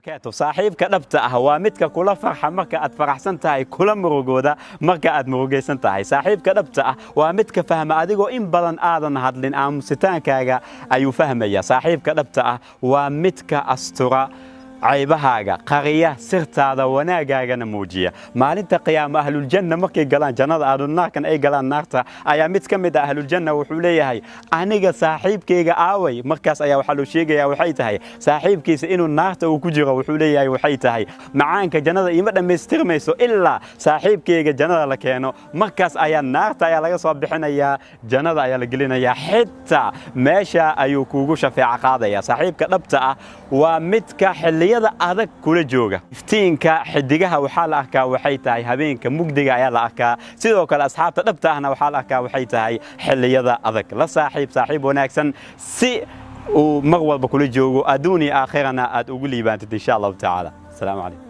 Barakaatu. Saaxiibka dhabta ah waa midka kula farxa marka aad faraxsan tahay, kula murugooda marka aad murugaysan tahay. Saaxiibka dhabta ah waa midka fahma adigoo in badan aadan hadlin, aamusitaankaaga ayuu fahmaya. Saaxiibka dhabta ah waa midka astura caybahaaga, qariya sirtaada, wanaagaagana muujiya. Maalinta qiyaamo ahluljanna markay galaan jannada, ahlunaarkan ay galaan naarta, ayaa mid ka mid ah ahluljanna wuxuu leeyahay: "Aniga saaxiibkayga aaway?" Markaas ayaa waxaa loo sheegayaa waxay tahay saaxiibkiisa inuu naarta uu ku jiro. Wuxuu leeyahay waxay tahay macaanka jannada iima dhammaystirmayso ilaa saaxiibkayga jannada la keeno. Markaas ayaa naarta ayaa laga soo bixinayaa, jannada ayaa la gelinayaa, xitaa meesha ayuu kuugu shafeeco qaadaya. Saaxiibka dhabta ah waa midka xilliyada adag kula jooga. Iftiinka xidigaha waxaa la arkaa waxay tahay habeenka mugdiga ayaa la arkaa. Sidoo kale asxaabta dhabta ahna waxaa la arkaa waxay tahay xilliyada adag. La saaxiib saaxiib wanaagsan si uu mar walba kula joogo, adduun iyo aakhirana aad ugu liibaantid, insha Allahu tacaala. Asalaamu calaykum.